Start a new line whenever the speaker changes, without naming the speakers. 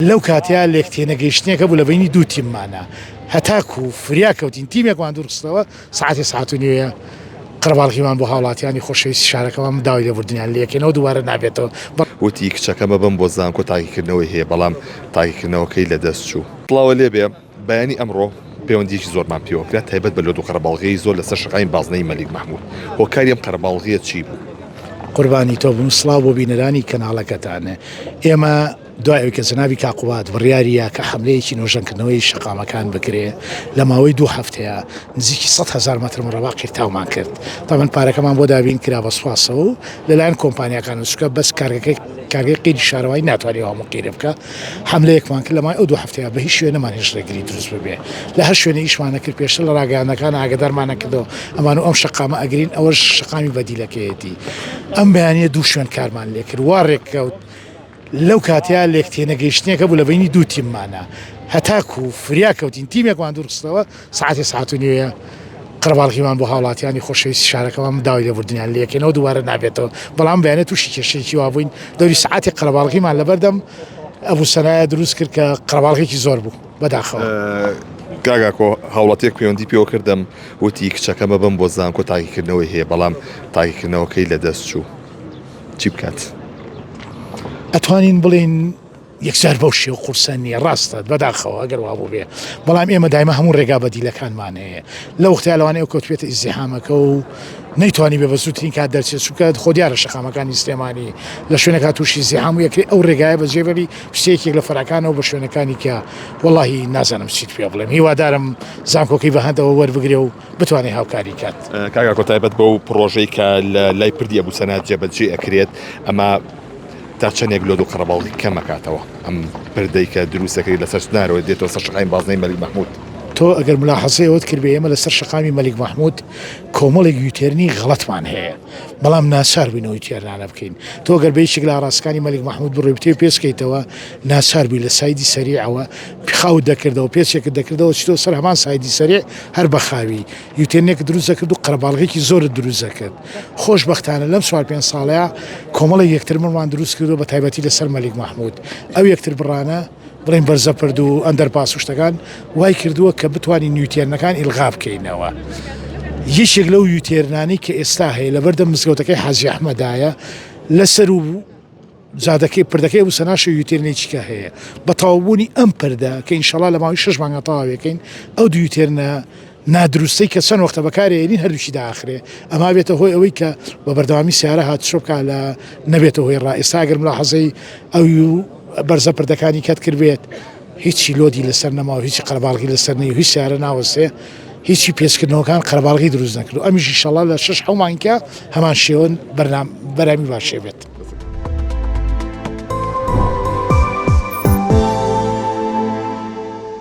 لەو کاتەیا لێکتێنەگەیشتنێک هەبوو لە بەینی دوو تیممانا هەتاکوو فریا کەوتین تیمێکمان دوور خستەوە سەعاتێ سەعات و نیوێ قەرەباڵغیمان بۆ هاوڵاتیانی خۆشەویستی شارەکەمان داوای لێبوردنیان لێکەینەوە دووبارە نابێتەوە.
وتی کچەکەمە بەم بۆ زانکۆ تاقیکردنەوەی هەیە بەڵام تاقیکردنەوەکەی لەدەست چوو. سڵاوە لێبێ بەیانی ئەمڕۆ پەیوەندیەکی زۆرمان پێوە کرا تایبەت بە لۆد و قەرەباڵغیی زۆر لەسەر شەقامی بازنەی مەلیک مەحمود هۆکاری ئەم قەرەباڵغیە چی بوو؟
قوربانی تۆ بم سڵاو بۆ بینەرانی کەناڵەکەتان ئێمە دوای ئەوەی کە جەنابی کاک قوباد بڕیاری یا کە حەملەیەکی نۆژەنکردنەوەی شەقامەکان بکرێ لە ماوەی دوو هەفتەیە نزیکی 100 هەزار مەتر مڕەبا قیرتاومان کرد تاوان پارەکەمان بۆ دابین کرا بە سوپاسەوە و لەلایەن کۆمپانیاکان چونکە بەس کارگەکەی کارگەی قیری شارەوانی ناتوانێت هەموو قیرە بکە حەملەیەکمان کرد لە ماوەی ئەو دوو هەفتەیە بە هیچ شوێ نەمان هێشت ڕێگری دروست ببێ لە هەر شوێنێ ئیشمان نەکرد پێشتر لە ڕاگەیاندنەکان ئاگادارمان نەکردەوە ئەمان و ئەم شەقامە ئەگرین ئەوەش شەقامی بەدیلەکەیەتی ئەم بەیانیە دوو شوێن کارمان لێکرد وا ڕێککەوت لەو کاتەیا لێکتێنەگەیشتنێک هەبوو لە بەینی دوو تیممانا هەتاکوو فریا کەوتین تیمێکمان دوور خستەوە سەعاتێ سەعات و نیوێ قەرەباڵغیمان بۆ هاوڵاتیانی خۆشەویستی شارەکەمان داوای لێبوردنیان لێکەینەوە دووبارە نابێتەوە بەڵام بەیانە تووشی کێشەیەکی وا بووین دەوری سەعاتێک قەرەباڵغیمان لەبەردەم ئەبوو سەنایە دروست کرد کە قەرەباڵغێکی زۆر بوو بەداخەوە.
کاک ئاکۆ هاوڵاتیەک پەیوەندی پێوە کردم وتی کچەکەمە بەم بۆ زانکۆ تاقیکردنەوەی هەیە بەڵام تاقیکردنەوەکەی لەدەست چوو. چی بکات؟
ئەتوانین بڵێین یەکجار بەو شێوە قورسە نییە ڕاستە بەداخەوە ئەگەر وا بووبێ بەڵام ئێمە دایمە هەموو ڕێگا بەدیلەکانمان هەیە لە وەختیا لەوانەیە ئەو کەوتبێتە ئیزدیحامەکە و نەیتوانی بێ بە زووترین کات دەرچێت چونکە خۆ دیارە شەقامەکانی سلێمانی لە شوێنەکە تووشی زیحام و یەکرێ ئەو ڕێگایە بەجێ بێڵی بچێ یەکێک لە فەرعەکانەوە بە شوێنەکانی کە وەڵاهی نازانم چیت پێ بڵێم هیوادارم زانکۆکەی بە هەندەوە وەربگرێ و بتوانێت هاوکاری کات.
کاک ئاکۆ تایبەت بەو پڕۆژەی کە لە لای پردی ئەبو سەنا جێبەجێ ئەکرێت ئەمە تا چەندێک لۆد و قەرەباڵغی کەم ئەکاتەوە ئەم پردەی کە دروست ئەکرێت لەسەر چنارەوە دێتەوە سەر شەقامی بازنەی مەلیک مەحمود؟
تۆ ئەگەر ملاحەزەی ئەوەت کردبێ ئێمە لەسەر شەقامی مەلیک مەحمود کۆمەڵێک U-turn ی غەڵەتمان هەیە بەڵام ناچار بووین ئەو U-turn انە بکەین تۆ گەر بە یەکێک لە ئاڕاستەکانی مەلیک مەحمود بڕۆی بتەوێ پێچکەیتەوە ناچار بووی لە side ی سەریعەوە خاوت دەکردەوە پێچێکت دەکردەوە چیتەوە سەر هەمان side ی سەریع هەر بە خاوی U-turn ێکت دروست دەکرد و قەرەباڵغێکی زۆرت دروست دەکرد خۆشبەختانە لەم چوار پێنج ساڵەیە کۆمەڵێک یەکتربڕمان دروست کردووە بە تایبەتی لەسەر مەلیک مەحمود ئەو یەکتربڕانە بڵێین بەرزەپرد و underpass و شتەکان وای کردووە کە بتوانین U-turn ەکان ئیلغا بکەینەوە. یەکێک لەو U-turn انەی کە ئێستا هەیە لەبەردەم مزگەوتەکەی حاجی ئەحمەدایە لەسەر و جادەکەی پردەکەی ئەبو سەناشە U-turn ێکی کە هەیە بە تەواوبوونی ئەم پردە کە ئینشەڵا لە ماوەی شەش مانگا تەواوێکەین ئەو دوو U-turn ە نادروستەی کە چەند وەختە بەکارێنین هەردووکی داخرێ ئەما بێتە هۆی ئەوەی کە بە بەردەوامی سیارە هاتوچۆ بکا لە نەبێتە هۆی ڕا ئێستا ئەگەر ملاحەزەی ئەو بەرزە پردەکانی کەت کردبێت هیچی load ی لەسەر نەما و هیچی قەرەباڵغی لەسەر نەی هیچ سیارە ناوەستێ هیچی پێچکردنەوەکان قەرەباڵغی دروست نەکرد و ئەمیش ئیشەڵا لە شەش حەو مانگە هەمان شێوە بەرنام بەرامی باشێ بێت.